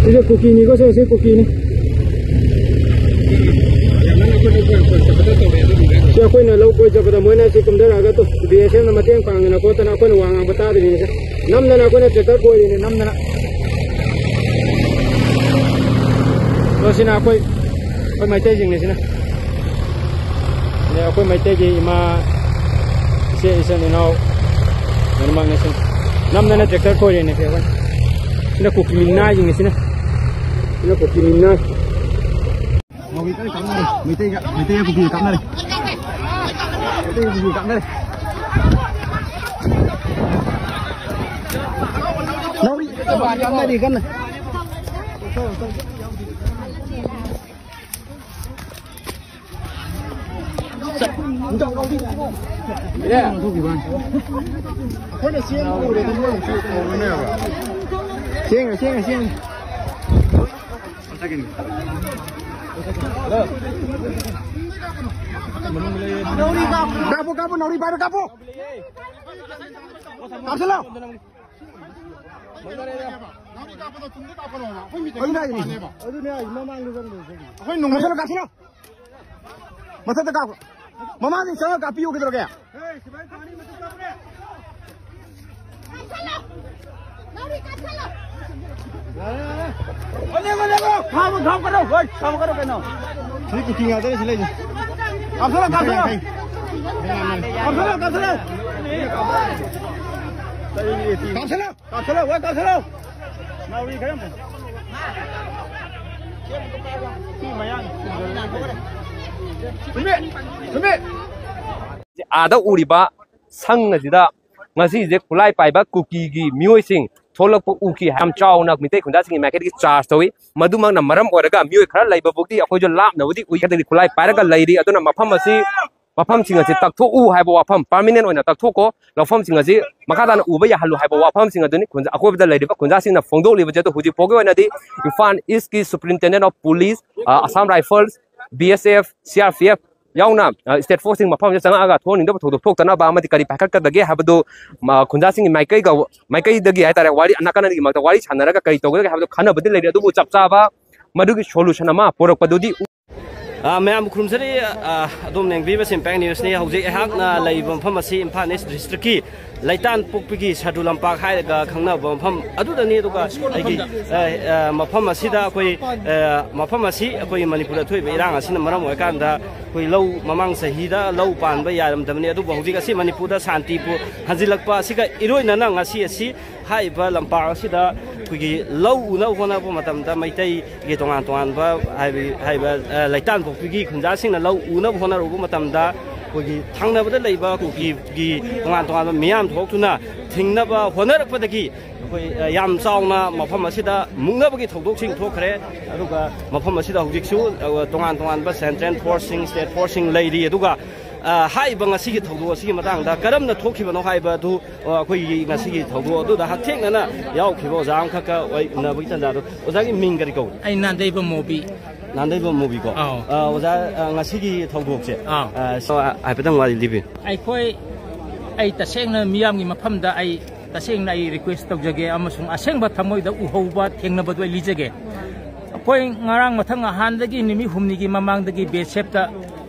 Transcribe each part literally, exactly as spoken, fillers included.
ꯁꯤꯁꯦ ꯀꯨꯀꯤꯅꯤꯀꯣ, ꯁꯦ, ꯁꯤ ꯀꯨꯀꯤꯅꯤ꯫ ꯁꯤ ꯑꯩꯈꯣꯏꯅ ꯂꯧ ꯀꯣꯏ ꯆꯠꯄꯗ ꯃꯣꯏꯅ ꯁꯤ ꯀꯨꯝꯊꯔꯛꯑꯒ ꯇꯨ, ꯕꯤ ꯑꯦꯁ ꯑꯦꯐꯅ ꯃꯇꯦꯡ ꯄꯥꯡꯗꯅ ꯈꯣꯠꯇꯅ ꯑꯩꯈꯣꯏꯅ ꯋꯥ ꯉꯥꯡꯕ ꯇꯥꯗ꯭ꯔꯤꯅꯤ꯫ ꯁꯦ ꯅꯝꯗꯅ ꯑꯩꯈꯣꯏꯅ ꯇ꯭ꯔꯦꯛꯇꯔ ꯀꯣꯏꯔꯤꯅꯤ, ꯅꯝꯗꯅ꯫ ꯑꯗꯣ ꯁꯤꯅ ꯑꯩꯈꯣꯏ, ꯑꯩꯈꯣꯏ ꯃꯩꯇꯩꯁꯤꯡꯅꯤ ꯁꯤꯅ꯫ ꯑꯗꯩ ꯑꯩꯈꯣꯏ ꯃꯩꯇꯩꯒꯤ ꯏꯃꯥ, ꯏꯆꯦ, ꯏꯆꯤꯟ ꯏꯅꯥꯎ ꯂꯣꯏꯅꯃꯛꯅꯦ ꯁꯤꯅ꯫ ꯅꯝꯗꯅ ꯇ꯭ꯔꯦꯛꯇꯔ ꯈꯣꯏꯔꯤꯅꯦ ꯁꯤ ꯑꯩꯈꯣꯏꯅ꯫ ꯁꯤꯅ ꯀꯨꯀꯤ ꯃꯤꯅꯥꯏꯁꯤꯡꯅꯤ ꯁꯤꯅ꯫ ꯁꯤꯅ ꯀꯨꯀꯤ ꯃꯤꯅꯥꯏ꯫ ꯃꯩꯇꯩꯒ, ꯃꯩꯇꯩꯒ ꯀꯨꯀꯤꯒ ꯀꯥꯞꯅꯔꯦ꯫ ꯃꯩꯇꯩꯒ ꯀꯨꯀꯤꯒ ꯀꯥꯞꯅꯔꯦ꯫ ꯅꯥꯎꯔꯤ ꯀꯥꯞꯅꯔꯤ ꯀꯟꯅ꯫ ꯁꯦꯡꯉꯦ, ꯁꯦꯡꯉꯦ, ꯁꯦꯡꯉꯦ꯫ ꯀꯥꯞꯄꯨ, ꯀꯥꯞꯄꯨ, ꯅꯥꯎꯔꯤ ꯄꯥꯏꯔꯣ, ꯀꯥꯞꯄꯨ꯫ ꯀꯥꯞꯁꯤꯜꯂꯣ꯫ ꯑꯗꯨꯅꯦ ꯍꯥꯏꯁꯦ꯫ ꯑꯩꯈꯣꯏ ꯅꯨꯡ ꯀꯥꯞꯁꯤꯜꯂꯣ, ꯀꯥꯞꯁꯤꯜꯂꯣ꯫ ꯃꯊꯛꯇ ꯀꯥꯞꯄꯣ꯫ ꯃꯃꯥꯡꯗꯒꯤ ꯆꯪꯉꯒ ꯀꯥꯞꯄꯤꯌꯨ ꯀꯩꯗꯧꯔꯒꯦ? ꯊꯥꯕ ꯊꯥꯕ ꯀꯩꯅꯣ? ꯍꯣꯏ, ꯊꯥꯕ ꯀꯩꯅꯣ, ꯀꯩꯅꯣ? ꯁꯤ ꯀꯨꯀꯤ ꯉꯥꯛꯇꯅꯦ ꯁꯤ ꯂꯩꯁꯦ꯫ ꯀꯥꯞꯁꯤꯜꯂꯣ, ꯀꯥꯞꯁꯤꯜꯂꯣ꯫ ꯀꯥꯞꯁꯤꯜꯂꯣ, ꯀꯥꯞꯁꯤꯜꯂꯣ꯫ ꯀꯥꯞꯁꯤꯜꯂꯣ꯫ ꯀꯥꯞꯁꯤꯜꯂꯣ, ꯋꯥ ꯀꯥꯞꯁꯤꯜꯂꯣ꯫ ꯅꯥꯎꯔꯤ ꯈꯔ ꯑꯃꯨꯛ꯫ ꯁꯤ ꯃꯌꯥꯡ꯫ ꯁꯨꯃꯤ, ꯁꯨꯃꯤ꯫ ꯑꯥꯗ ꯎꯔꯤꯕ ꯁꯪ ꯑꯁꯤꯗ ꯉꯁꯤꯁꯦ ꯈꯨꯠꯂꯥꯏ ꯄꯥꯏꯕ ꯀꯨꯀꯤꯒꯤ ꯃꯤꯑꯣꯏꯁꯤꯡ ꯊꯣꯛꯂꯛꯄ ꯎꯈꯤ꯫ ꯌꯥꯝ ꯆꯥꯎꯅ ꯃꯤꯇꯩ ꯈꯨꯟꯖꯥꯁꯤꯡꯒꯤ ꯃꯥꯏꯀꯩꯗꯒꯤ ꯆꯥꯔꯖ ꯇꯧꯏ꯫ ꯃꯗꯨꯃꯛꯅ ꯃꯔꯝ ꯑꯣꯏꯔꯒ ꯃꯤꯑꯣꯏ ꯈꯔ ꯂꯩꯕꯕꯨꯗꯤ ꯑꯩꯈꯣꯏꯁꯨ ꯂꯥꯞꯅꯕꯨꯗꯤ ꯎꯏ, ꯑꯗꯨꯗꯤ ꯈꯨꯠꯂꯥꯏ ꯄꯥꯏꯔꯒ ꯂꯩꯔꯤ꯫ ꯑꯗꯨꯅ ꯃꯐꯝ ꯑꯁꯤ, ꯃꯐꯝꯁꯤꯡ ꯑꯁꯤ ꯇꯛꯊꯣꯛꯎ ꯍꯥꯏꯕ ꯋꯥꯐꯝ, ꯄꯥꯔꯃꯤꯅꯦꯟ ꯑꯣꯏꯅ ꯇꯛꯊꯣꯛꯀꯣ, ꯂꯧꯐꯝꯁꯤꯡ ꯑꯁꯤ ꯃꯈꯥ ꯇꯥꯅ ꯎꯕ ꯌꯥꯍꯜꯂꯨ ꯍꯥꯏꯕ ꯋꯥꯐꯝꯁꯤꯡ ꯑꯗꯨꯅꯤ ꯈꯨꯟꯖꯥ-, ꯑꯀꯣꯏꯕꯗ ꯂꯩꯔꯤꯕ ꯈꯨꯟꯖꯥꯁꯤꯡꯅ ꯐꯣꯡꯗꯣꯛꯂꯤꯕꯁꯦ꯫ ꯑꯗꯣ ꯍꯧꯖꯤꯛ ꯐꯥꯎꯒꯤ ꯑꯣꯏꯅꯗꯤ ꯏꯝꯐꯥꯜ ꯏꯁꯀꯤ ꯁꯨꯄ꯭ꯔꯤꯟꯇꯦꯟꯗꯦꯟ of police, uh, Assam rifles, B S F, C R P F, ꯌꯥꯎꯅ ꯁ꯭ꯇꯦꯠ ꯐꯣꯔꯁꯁꯤꯡ ꯃꯐꯝꯁꯤꯗ ꯆꯪꯉꯛꯑꯒ ꯊꯣꯛꯍꯟꯅꯤꯡꯗꯕ ꯊꯧꯗꯣꯛ ꯊꯣꯛꯇꯅꯕ ꯑꯃꯗꯤ ꯀꯔꯤ ꯄꯥꯏꯈꯠꯀꯗꯒꯦ ꯍꯥꯏꯕꯗꯨ ꯈꯨꯟꯖꯥꯁꯤꯡꯒꯤ ꯃꯥꯏꯀꯩꯒ ꯃꯥꯏꯀꯩꯗꯒꯤ ꯍꯥꯏꯇꯥꯔꯦ, ꯋꯥꯔꯤ ꯅꯥꯀꯟ ꯑꯅꯤꯒꯤ ꯃꯔꯛꯇ ꯋꯥꯔꯤ ꯁꯥꯟꯅꯔꯒ ꯀꯔꯤ ꯇꯧꯒꯗꯒꯦ ꯍꯥꯏꯕꯗꯨ ꯈꯟꯅꯕꯗꯤ ꯂꯩꯔꯤ꯫ ꯑꯗꯨꯕꯨ ꯆꯞ ꯆꯥꯕ ꯃꯗꯨꯒꯤ ꯁꯣꯂꯨꯁꯟ ꯑꯃ ꯄꯨꯔꯛꯄꯗꯨꯗꯤ ꯎ- ꯑ, ꯃꯌꯥꯝꯕꯨ ꯈꯨꯔꯨꯝꯖꯔꯤ꯫ ꯑ, ꯑꯗꯣꯝꯅ ꯌꯦꯡꯕꯤꯔꯤꯕꯁꯤ ꯏꯝꯄꯦꯛ ꯅ꯭ꯌꯨꯁꯅꯤ꯫ ꯍꯧꯖꯤꯛ ꯑꯩꯍꯥꯛꯅ ꯂꯩꯔꯤꯕ ꯃꯐꯝ ꯑꯁꯤ ꯏꯝꯐꯥꯜ ꯏꯁ ꯗꯤꯁꯇ꯭ꯔꯤꯛꯀꯤ ꯂꯩꯇꯥꯟ ꯄꯣꯛꯄꯤꯒꯤ ꯁꯥꯗꯨ ꯂꯝꯄꯥꯛ ꯍꯥꯏꯔꯒ ꯈꯪꯅꯕ ꯃꯐꯝ ꯑꯗꯨꯗꯅꯤ꯫ ꯑꯗꯨꯒ ꯑꯩꯒꯤ, ꯑ, ꯑ, ꯃꯐꯝ ꯑꯁꯤꯗ ꯑꯩꯈꯣꯏ, ꯑ, ꯃꯐꯝ ꯑꯁꯤ ꯑꯩꯈꯣꯏ ꯃꯅꯤꯄꯨꯔꯗ ꯊꯣꯛꯏꯕ ꯏꯔꯥꯡ ꯑꯁꯤꯅ ꯃꯔꯝ ꯑꯣꯏꯔꯀꯥꯟꯗ ꯑꯩꯈꯣꯏ ꯂꯧ, ꯃꯃꯥꯡ ꯆꯍꯤꯗ ꯂꯧ ꯄꯥꯟꯕ ꯌꯥꯔꯝꯗꯕꯅꯤ꯫ ꯑꯗꯨꯕꯨ ꯍꯧꯖꯤꯛ ꯑꯁꯤ ꯃꯅꯤꯄꯨꯔꯗ ꯁꯥꯟꯇꯤꯄꯨꯔ ꯍꯟꯖꯤꯜꯂꯛꯄ ꯑꯁꯤꯒ ꯏꯔꯣꯏꯅꯅ ꯉꯁꯤ ꯑꯁꯤ ꯍꯥꯏꯔꯤꯕ ꯂꯝꯄꯥꯛ ꯑꯁꯤꯗ ꯑꯩꯈꯣꯏꯒꯤ ꯂꯧ ꯎꯅꯕ ꯍꯣꯠꯅꯔꯛꯄ ꯃꯇꯝꯗ ꯃꯩꯇꯩꯒꯤ ꯇꯣꯉꯥꯟ ꯇꯣꯉꯥꯟꯕ ꯍꯥꯏꯕ, ꯍꯥꯏꯕ, ꯑ, ꯂꯩꯇꯥꯟꯄꯣꯛꯄꯤꯒꯤ ꯈꯨꯟꯖꯥꯁꯤꯡꯅ ꯂꯧ ꯎꯅꯕ ꯍꯣꯠꯅꯔꯨꯕ ꯃꯇꯝꯗ ꯑꯩꯈꯣꯏꯒꯤ ꯊꯪꯅꯕꯗ ꯂꯩꯕ ꯀꯨꯀꯤꯒꯤ ꯇꯣꯉꯥꯟ ꯇꯣꯉꯥꯟꯕ ꯃꯤꯌꯥꯝ ꯊꯣꯛꯇꯨꯅ ꯊꯤꯡꯅꯕ ꯍꯣꯠꯅꯔꯛꯄꯗꯒꯤ ꯑꯩꯈꯣꯏ, ꯑ, ꯌꯥꯝ ꯆꯥꯎꯅ ꯃꯐꯝ ꯑꯁꯤꯗ ꯃꯨꯛꯅꯕꯒꯤ ꯊꯧꯗꯣꯛꯁꯤꯡ ꯊꯣꯛꯈ꯭ꯔꯦ꯫ ꯑꯗꯨꯒ ꯃꯐꯝ ꯑꯁꯤꯗ ꯍꯧꯖꯤꯛꯁꯨ, ꯑ, ꯇꯣꯉꯥꯟ ꯇꯣꯉꯥꯟꯕ ꯁꯦꯟꯇ꯭ꯔꯦꯜ ꯐꯣꯔꯁꯁꯤꯡ, ꯁ꯭ꯇꯦꯠ ꯐꯣꯔꯁꯁꯤꯡ ꯂꯩꯔꯤ꯫ ꯑꯗꯨꯒ, ꯑ, ꯍꯥꯏꯔꯤꯕ ꯉꯁꯤꯒꯤ ꯊꯧꯗꯣꯛ ꯑꯁꯤꯒꯤ ꯃꯇꯥꯡꯗ ꯀꯔꯝꯅ ꯊꯣꯛꯈꯤꯕꯅꯣ ꯍꯥꯏꯕꯗꯨ, ꯑ, ꯑꯩꯈꯣꯏꯒꯤ ꯉꯁꯤꯒꯤ ꯊꯧꯗꯣꯛ ꯑꯗꯨꯗ ꯍꯛꯊꯦꯡꯅꯅ ꯌꯥꯎꯈꯤꯕ ꯑꯣꯖꯥ ꯑꯃꯈꯛꯀ ꯋꯥꯔꯤ ꯎꯅꯕꯒꯤ ꯇꯥꯟꯖꯥꯗꯣ꯫ ꯑꯣꯖꯥꯒꯤ ꯃꯤꯡ ꯀꯔꯤ ꯀꯧꯏ? ꯑꯩ ꯅꯥꯟꯗꯩꯕ ꯃꯣꯕꯤ꯫ ꯅꯥꯟꯗꯩꯕ ꯃꯣꯕꯤꯀꯣ? ꯑꯥꯎ꯫ ꯑ, ꯑꯣꯖꯥ, ꯑ, ꯉꯁꯤꯒꯤ ꯊꯧꯗꯣꯛꯁꯦ, ꯑꯥꯎ꯫ ꯑ, ꯁꯣ-, ꯑ, ꯍꯥꯏꯐꯦꯠꯇꯪ ꯋꯥꯔꯤ ꯂꯤꯕꯤꯌꯨ꯫ ꯑꯩꯈꯣꯏ, ꯑꯩ ꯇꯁꯦꯡꯅ ꯃꯤꯌꯥꯝꯒꯤ ꯃꯐꯝꯗ ꯑꯩ ꯇꯁꯦꯡꯅ ꯑꯩ ꯔꯤꯀ꯭ꯋꯦꯁ ꯇꯧꯖꯒꯦ ꯑꯃꯁꯨꯡ ꯑꯁꯦꯡꯕ ꯊꯃꯣꯏꯗ ꯎꯍꯧꯕ ꯊꯦꯡꯅꯕꯗꯨ ꯑꯩ ꯂꯤꯖꯒꯦ꯫ ꯑꯩꯈꯣꯏ ꯉꯔꯥꯡ ꯃꯊꯪ ꯅꯍꯥꯟꯗꯒꯤ ꯅꯨꯃꯤꯠ ꯍꯨꯝꯅꯤꯒꯤ ꯃꯃꯥꯡꯗꯒꯤ ꯕꯤ ꯑꯦꯁ ꯑꯦꯐꯇ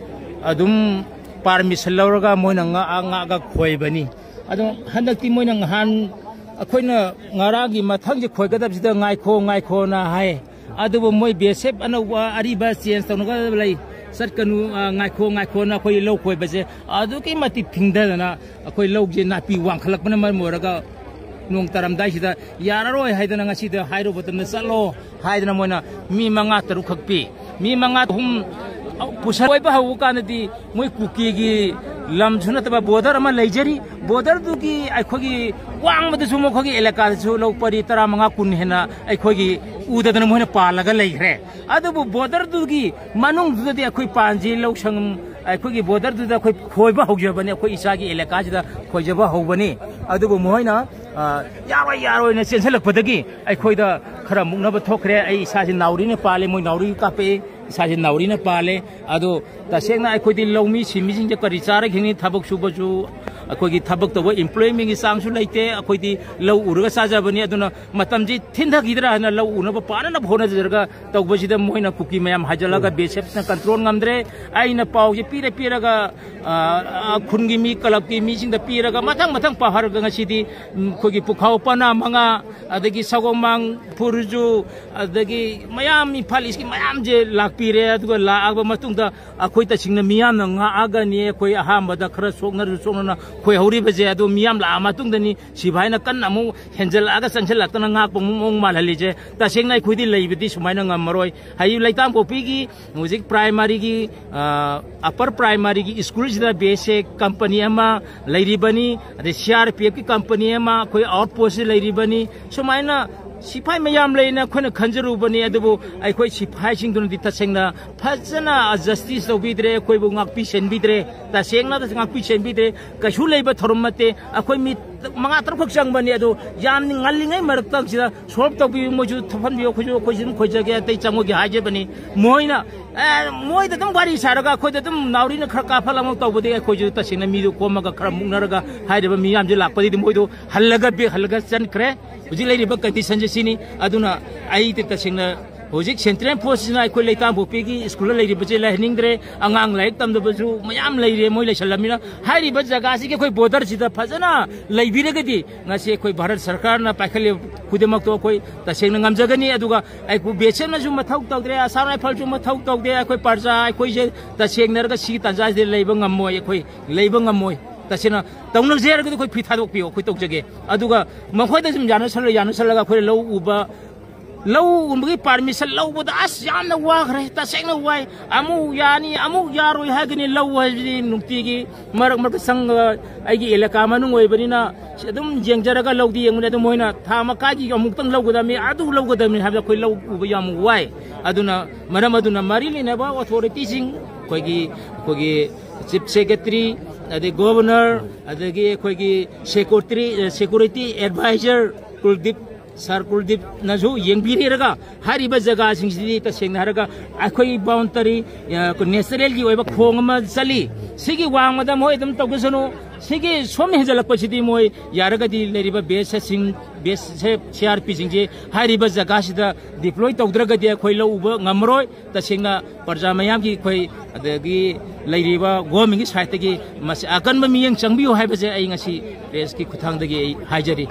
ꯑꯗꯨꯝ ꯄꯥꯔꯃꯤꯁꯟ ꯂꯧꯔꯒ ꯃꯣꯏꯅ ꯉꯥꯛꯑ ꯉꯥꯛꯑꯒ ꯈꯣꯏꯕꯅꯤ꯫ ꯑꯗꯣ ꯍꯟꯗꯛꯇꯤ ꯃꯣꯏꯅ ꯉꯍꯥꯟ ꯑꯩꯈꯣꯏꯅ ꯉꯔꯥꯡꯒꯤ ꯃꯊꯪꯁꯦ ꯈꯣꯏꯒꯗꯕꯁꯤꯗ ꯉꯥꯏꯈꯣ ꯉꯥꯏꯈꯣꯅ ꯍꯥꯏ꯫ ꯑꯗꯨꯕꯨ ꯃꯣꯏ ꯕꯤ ꯑꯦꯁ ꯑꯦꯐ ꯑꯅꯧꯕ ꯑꯔꯤꯕ ꯆꯦꯟꯖ ꯇꯧꯅꯒꯗꯕ ꯂꯩ, ꯆꯠꯀꯅꯨ, ꯑ, ꯉꯥꯏꯈꯣ ꯉꯥꯏꯈꯣꯅ ꯑꯩꯈꯣꯏ ꯂꯧ ꯈꯣꯏꯕꯁꯦ ꯑꯗꯨꯛꯀꯤ ꯃꯇꯤꯛ ꯊꯤꯡꯊꯗꯅ ꯑꯩꯈꯣꯏ ꯂꯧꯁꯦ ꯅꯥꯄꯤ ꯋꯥꯡꯈꯠꯂꯛꯄꯅ ꯃꯔꯝ ꯑꯣꯏꯔꯒ ꯅꯣꯡ ꯇꯥꯔꯝꯗꯥꯏꯁꯤꯗ ꯌꯥꯔꯔꯣꯏ ꯍꯥꯏꯗꯅ ꯉꯁꯤꯗ ꯍꯥꯏꯔꯨꯕ ꯃꯇꯝꯗ ꯆꯠꯂꯣ ꯍꯥꯏꯗꯅ ꯃꯣꯏꯅ ꯃꯤ ꯃꯉꯥ ꯇꯔꯨꯛ ꯈꯛ ꯄꯤ꯫ ꯃꯤ ꯃꯉꯥ ꯑꯍꯨꯝ ꯄꯨꯁꯜ-, ꯑꯣꯏꯕ ꯍꯧꯕ ꯀꯥꯟꯗꯗꯤ ꯃꯣꯏ ꯀꯨꯀꯤꯒꯤ ꯂꯝꯁꯨ ꯅꯠꯇꯕ ꯕꯣꯔꯗꯔ ꯑꯃ ꯂꯩꯖꯔꯤ꯫ ꯕꯣꯔꯗꯔꯗꯨꯒꯤ ꯑꯩꯈꯣꯏꯒꯤ ꯋꯥꯡꯃꯗꯁꯨ ꯃꯈꯣꯏꯒꯤ ꯑꯦꯂꯦꯀꯥꯗꯁꯨ ꯂꯧ ꯄꯔꯤ ꯇꯔꯥꯃꯉꯥ ꯀꯨꯟ ꯍꯦꯟꯅ ꯑꯩꯈꯣꯏꯒꯤ ꯎꯗꯗꯅ ꯃꯣꯏꯅ ꯄꯥꯜꯂꯒ ꯂꯩꯈ꯭ꯔꯦ꯫ ꯑꯗꯨꯕꯨ ꯕꯣꯔꯗꯔꯗꯨꯒꯤ ꯃꯅꯨꯡꯗꯨꯗꯗꯤ ꯑꯩꯈꯣꯏ ꯄꯥꯟꯁꯤ ꯂꯧ ꯁꯪꯒꯝ, ꯑꯩꯈꯣꯏꯒꯤ ꯕꯣꯔꯗꯔꯗꯨꯗ ꯑꯩꯈꯣꯏ ꯈꯣꯏꯕ ꯍꯧꯖꯕꯅꯤ, ꯑꯩꯈꯣꯏ ꯏꯁꯥꯒꯤ ꯑꯦꯂꯦꯀꯥꯁꯤꯗ ꯈꯣꯏꯖꯕ ꯍꯧꯕꯅꯤ꯫ ꯑꯗꯨꯕꯨ ꯃꯈꯣꯏꯅ, ꯑ, ꯌꯥꯔꯣꯏ, ꯌꯥꯔꯣꯏꯅ ꯆꯦꯟꯁꯤꯜꯂꯛꯄꯗꯒꯤ ꯑꯩꯈꯣꯏꯗ ꯈꯔ ꯃꯨꯛꯅꯕ ꯊꯣꯛꯈ꯭ꯔꯦ꯫ ꯑꯩ ꯏꯁꯥꯁꯤ ꯅꯥꯎꯔꯤꯅ ꯄꯥꯜꯂꯤ, ꯃꯣꯏ ꯅꯥꯎꯔꯤ ꯀꯥꯞꯄꯛꯏ꯫ ꯏꯁꯥꯁꯦ ꯅꯥꯎꯔꯤꯅ ꯄꯥꯜꯂꯦ꯫ ꯑꯗꯣ ꯇꯁꯦꯡꯅ ꯑꯩꯈꯣꯏꯗꯤ ꯂꯧꯃꯤ ꯁꯤꯟꯃꯤꯁꯤꯡꯁꯦ ꯀꯔꯤ ꯆꯥꯔ ꯍꯤꯡꯅꯤ? ꯊꯕꯛ ꯁꯨꯕꯁꯨ, ꯑꯩꯈꯣꯏꯒꯤ ꯊꯕꯛ ꯇꯧꯕ employment ꯒꯤ ꯆꯥꯡꯁꯨ ꯂꯩꯇꯦ꯫ ꯑꯩꯈꯣꯏꯗꯤ ꯂꯧ ꯎꯔꯒ ꯆꯥꯖꯕꯅꯤ꯫ ꯑꯗꯨꯅ ꯃꯇꯝꯁꯤ ꯊꯤꯟꯊꯈꯤꯗ꯭ꯔꯥ ꯍꯥꯏꯅ ꯂꯧ ꯎꯅꯕ ꯄꯥꯅꯅꯕ ꯍꯣꯠꯅꯖꯔꯒ ꯇꯧꯕꯁꯤꯗ ꯃꯣꯏꯅ ꯀꯨꯀꯤ ꯃꯌꯥꯝ ꯍꯥꯏꯖꯤꯜꯂꯒ ꯕꯤ ꯑꯦꯁ ꯑꯦꯐꯅ control ꯉꯝꯗ꯭ꯔꯦ꯫ ꯑꯩꯅ ꯄꯥꯎꯁꯦ ꯄꯤꯔ ꯄꯤꯔꯒ, ꯑ, ꯑ, ꯈꯨꯟꯒꯤ ꯃꯤ, club ꯀꯤ ꯃꯤꯁꯤꯡꯗ ꯄꯤꯔꯒ ꯃꯊꯪ ꯃꯊꯪ ꯄꯥꯍꯔꯒ ꯉꯁꯤꯗꯤ, ꯎꯝ, ꯑꯩꯈꯣꯏꯒꯤ ꯄꯨꯈꯥꯎ ꯄꯅꯥ ꯃꯉꯥ, ꯑꯗꯒꯤ ꯁꯒꯣꯜꯃꯥꯡ ꯐꯨꯔꯨꯖꯨ, ꯑꯗꯒꯤ ꯃꯌꯥꯝ ꯏꯝꯐꯥꯜ ꯏꯁꯀꯤ ꯃꯌꯥꯝꯁꯦ ꯂꯥꯛꯄꯤꯔꯦ꯫ ꯑꯗꯨꯒ ꯂꯥꯛꯑꯕ ꯃꯇꯨꯡꯗ ꯑꯩꯈꯣꯏ ꯇꯁꯦꯡꯅ ꯃꯤꯌꯥꯝꯅ ꯉꯥꯛꯑꯒꯅꯤ꯫ ꯑꯩꯈꯣꯏ ꯑꯍꯥꯟꯕꯗ ꯈꯔ ꯁꯣꯛꯅꯔꯁꯨ ꯁꯣꯛꯅꯅ ꯈꯣꯏꯍꯧꯔꯤꯕꯁꯦ, ꯑꯗꯨ ꯃꯤꯌꯥꯝ ꯂꯥꯛꯑ ꯃꯇꯨꯡꯗꯅꯤ ꯁꯤꯐꯥꯏꯅ ꯀꯟꯅ ꯑꯃꯨꯛ ꯍꯦꯟꯖꯜꯂꯛꯑꯒ ꯆꯪꯁꯤꯜꯂꯛꯇꯅ ꯉꯥꯛꯄ ꯃꯑꯣꯡ ꯃꯥꯜꯍꯜꯂꯤꯁꯦ꯫ ꯇꯁꯦꯡꯅ ꯑꯩꯈꯣꯏꯗꯤ ꯂꯩꯕꯗꯤ ꯁꯨꯃꯥꯏꯅ ꯉꯝꯃꯔꯣꯏ꯫ ꯍꯥꯏꯗꯤ ꯂꯩꯇꯥꯡꯄꯣꯛꯄꯤꯒꯤ ꯍꯧꯖꯤꯛ primary ꯒꯤ, ꯑ, upper primary ꯒꯤ school ꯁꯤꯗ ꯕꯤ ꯑꯦꯁ ꯑꯦ company ꯑꯃ ꯂꯩꯔꯤꯕꯅꯤ, ꯑꯗꯩ ꯁꯤ ꯑꯥꯔ ꯄꯤ ꯑꯦꯐ ꯀꯤ company ꯑꯃ ꯑꯩꯈꯣꯏ outpost ꯁꯤꯗ ꯂꯩꯔꯤꯕꯅꯤ꯫ ꯁꯨꯃꯥꯏꯅ ꯁꯤꯐꯥꯏ ꯃꯌꯥꯝ ꯂꯩꯅ ꯑꯩꯈꯣꯏꯅ ꯈꯟꯖꯔꯨꯕꯅꯤ, ꯑꯗꯨꯕꯨ ꯑꯩꯈꯣꯏ ꯁꯤꯐꯥꯏꯁꯤꯡꯗꯨꯅꯗꯤ ꯇꯁꯦꯡꯅ ꯐꯖꯅ justice ꯇꯧꯕꯤꯗ꯭ꯔꯦ, ꯑꯩꯈꯣꯏꯕꯨ ꯉꯥꯛꯄꯤ ꯁꯦꯟꯕꯤꯗ꯭ꯔꯦ, ꯇꯁꯦꯡꯅ ꯉꯥꯛꯄꯤ ꯁꯦꯟꯕꯤꯗ꯭ꯔꯦ꯫ ꯀꯩꯁꯨ ꯂꯩꯕ ꯊꯧꯔꯝ ꯅꯠꯇꯦ꯫ ꯑꯩꯈꯣꯏ ꯃꯤ ꯃꯉꯥ ꯇꯔꯨꯛꯈꯛ ꯆꯪꯕꯅꯤ, ꯑꯗꯣ ꯌꯥꯝ ꯉꯜꯂꯤꯉꯩ ꯃꯔꯛꯇꯁꯤꯗ solve ꯇꯧꯕꯤꯌꯨ, ꯃꯣꯏꯁꯨ ꯊꯣꯛꯍꯟꯕꯤꯌꯨ, ꯑꯩꯈꯣꯏꯁꯨ, ꯑꯩꯈꯣꯏꯁꯨ ꯑꯗꯨꯝ ꯈꯣꯏꯖꯒꯦ, ꯑꯇꯩ ꯆꯪꯉꯣꯏꯒꯦ ꯍꯥꯏꯖꯕꯅꯤ꯫ ꯃꯣꯏꯅ, ꯑꯦ, ꯃꯣꯏꯗ ꯑꯗꯨꯝ ꯋꯥꯔꯤ ꯁꯥꯔꯒ ꯑꯩꯈꯣꯏꯗ ꯑꯗꯨꯝ ꯅꯥꯎꯔꯤꯅ ꯈꯔ ꯀꯥꯞꯍꯜꯂꯝꯃꯒ ꯇꯧꯕꯗꯒꯤ ꯑꯩꯈꯣꯏꯁꯨ ꯇꯁꯦꯡꯅ ꯃꯤꯗꯨ ꯈꯣꯝꯃꯒ ꯈꯔ ꯃꯨꯛꯅꯔꯒ ꯍꯥꯏꯔꯤꯕ ꯃꯤꯌꯥꯝꯁꯦ ꯂꯥꯛꯄꯗꯒꯤꯗꯤ ꯃꯣꯏꯗꯣ ꯍꯜꯂꯒ back ꯍꯜꯂꯒ ꯆꯟꯈ꯭ꯔꯦ꯫ ꯍꯧꯖꯤꯛ ꯂꯩꯔꯤꯕ condition ꯁꯦ ꯁꯤꯅꯤ꯫ ꯑꯗꯨꯅ ꯑꯩꯗꯤ ꯇꯁꯦꯡꯅ ꯍꯧꯖꯤꯛ central force ꯁꯤꯅ ꯑꯩꯈꯣꯏ ꯂꯩꯇꯥꯡꯄꯣꯛꯄꯤꯒꯤ school ꯗ ꯂꯩꯔꯤꯕꯁꯦ ꯂꯩꯍꯟꯅꯤꯡꯗ꯭ꯔꯦ꯫ ꯑꯉꯥꯡ ꯂꯥꯏꯔꯤꯛ ꯇꯝꯗꯕꯁꯨ ꯃꯌꯥꯝ ꯂꯩꯔꯦ, ꯃꯣꯏ ꯂꯩꯁꯜꯂꯝꯅꯤꯅ꯫ ꯍꯥꯏꯔꯤꯕ ꯖꯒꯥꯁꯤꯒꯤ ꯑꯩꯈꯣꯏ border ꯁꯤꯗ ꯐꯖꯅ ꯂꯩꯕꯤꯔꯒꯗꯤ ꯉꯁꯤ ꯑꯩꯈꯣꯏ ꯚꯥꯔꯠ ꯁꯔꯀꯥꯔꯅ ꯄꯥꯏꯈꯠꯂꯤꯕ ꯈꯨꯗꯤꯡꯃꯛꯇꯣ ꯑꯩꯈꯣꯏ ꯇꯁꯦꯡꯅ ꯉꯝꯖꯒꯅꯤ꯫ ꯑꯗꯨꯒ ꯑꯩꯈꯣꯏ ꯕꯤ ꯑꯦꯁ ꯑꯦꯐꯅꯁꯨ ꯃꯊꯧ ꯇꯧꯗ꯭ꯔꯦ, ꯑꯁꯥꯝ ꯔꯥꯏꯐꯜꯁꯨ ꯃꯊꯧ ꯇꯧꯗꯦ꯫ ꯑꯩꯈꯣꯏ ꯄ꯭ꯔꯖꯥ ꯑꯩꯈꯣꯏꯁꯦ ꯇꯁꯦꯡꯅꯔꯒ ꯁꯤꯒꯤ ꯇꯥꯟꯖꯥꯁꯤꯗ ꯂꯩꯕ ꯉꯝꯃꯣꯏ, ꯑꯩꯈꯣꯏ ꯂꯩꯕ ꯉꯝꯃꯣꯏ꯫ ꯇꯁꯦꯡꯅ ꯇꯧꯅꯖꯦ ꯍꯥꯏꯔꯒꯗꯤ ꯑꯩꯈꯣꯏ ꯐꯤ ꯊꯥꯗꯣꯛꯄꯤꯌꯣ, ꯑꯩꯈꯣꯏ ꯇꯧꯖꯒꯦ꯫ ꯑꯗꯨꯒ ꯃꯈꯣꯏꯗ ꯁꯨꯝ ꯌꯥꯅꯁꯜꯂ ꯌꯥꯅꯁꯜꯂꯒ ꯑꯩꯈꯣꯏꯅ ꯂꯧ ꯎꯕ, ꯂꯧ ꯎꯕꯒꯤ permission ꯂꯧꯕꯗ ꯑꯁ ꯌꯥꯝꯅ ꯋꯥꯈ꯭ꯔꯦ, ꯇꯁꯦꯡꯅ ꯋꯥꯏ꯫ ꯑꯃꯨꯛ ꯌꯥꯅꯤ, ꯑꯃꯨꯛ ꯌꯥꯔꯣꯏ ꯍꯥꯏꯒꯅꯤ꯫ ꯂꯧ ꯍꯥꯏꯁꯤꯗꯤ ꯅꯨꯡꯇꯤꯒꯤ ꯃꯔꯛ ꯃꯔꯛꯇ ꯆꯪꯉꯒ ꯑꯩꯒꯤ ꯏꯂꯥꯀꯥ ꯃꯅꯨꯡ ꯑꯣꯏꯕꯅꯤꯅ ꯑꯗꯨꯝ ꯌꯦꯡꯖꯔꯒ ꯂꯧꯗꯤ ꯌꯦꯡꯕꯅꯤ꯫ ꯑꯗꯨ ꯃꯣꯏꯅ ꯊꯥ ꯃꯈꯥꯏꯒꯤ ꯑꯃꯨꯛꯇꯪ ꯂꯧꯒꯗꯕꯅꯤ, ꯑꯗꯨ ꯂꯧꯒꯗꯕꯅꯤ ꯍꯥꯏꯕꯗ ꯑꯩꯈꯣꯏ ꯂꯧ ꯎꯕ ꯌꯥꯝ ꯋꯥꯏ꯫ ꯑꯗꯨꯅ ꯃꯔꯝ ꯑꯗꯨꯅ ꯃꯔꯤ ꯂꯩꯅꯕ authority ꯁꯤꯡ, ꯑꯩꯈꯣꯏꯒꯤ, ꯑꯩꯈꯣꯏꯒꯤ chief secretary, ꯑꯗꯩ governor, ꯑꯗꯒꯤ ꯑꯩꯈꯣꯏꯒꯤ secretary, security advisor ꯀꯨꯜꯗꯤꯞ ꯁꯥꯔ ꯀꯨꯜꯗꯤꯞꯅꯁꯨ ꯌꯦꯡꯕꯤꯔꯦꯔꯒ ꯍꯥꯏꯔꯤꯕ ꯖꯒꯥꯁꯤꯡꯁꯤꯗꯤ ꯇꯁꯦꯡꯅ ꯍꯥꯏꯔꯒ ꯑꯩꯈꯣꯏ ꯕꯥꯎꯟꯗꯔꯤ ꯅꯦꯆꯔꯦꯜꯒꯤ ꯑꯣꯏꯕ ꯈꯣꯡ ꯑꯃ ꯆꯠꯂꯤ꯫ ꯁꯤꯒꯤ ꯋꯥꯡꯃꯗ ꯃꯣꯏ ꯑꯗꯨꯝ ꯇꯧꯖꯁꯅꯨ꯫ ꯁꯤꯒꯤ ꯁꯣꯝ ꯍꯦꯟꯖꯜꯂꯛꯄꯁꯤꯗꯤ ꯃꯣꯏ ꯌꯥꯔꯒꯗꯤ ꯂꯩꯔꯤꯕ ꯕꯤ ꯑꯦꯁ ꯑꯦꯐꯁꯤꯡ, B S F C R ꯄꯤꯁꯤꯡꯁꯦ ꯍꯥꯏꯔꯤꯕ ꯖꯒꯥꯁꯤꯗ ꯗꯤꯄ꯭ꯂꯣꯏ ꯇꯧꯗ꯭ꯔꯒꯗꯤ ꯑꯩꯈꯣꯏ ꯂꯧ ꯎꯕ ꯉꯝꯃꯔꯣꯏ꯫ ꯇꯁꯦꯡꯅ ꯄ꯭ꯔꯖꯥ ꯃꯌꯥꯝꯒꯤ ꯑꯩꯈꯣꯏ ꯑꯗꯒꯤ ꯂꯩꯔꯤꯕ ꯒꯣꯔꯃꯦꯟꯒꯤ ꯁꯥꯏꯠꯇꯒꯤ ꯃꯁꯤ ꯑꯀꯟꯕ ꯃꯤꯠꯌꯦꯡ ꯆꯪꯕꯤꯌꯨ ꯍꯥꯏꯕꯁꯦ ꯑꯩ ꯉꯁꯤ ꯄ꯭ꯔꯦꯁꯀꯤ ꯈꯨꯠꯊꯥꯡꯗꯒꯤ ꯑꯩ ꯍꯥꯏꯖꯔꯤ꯫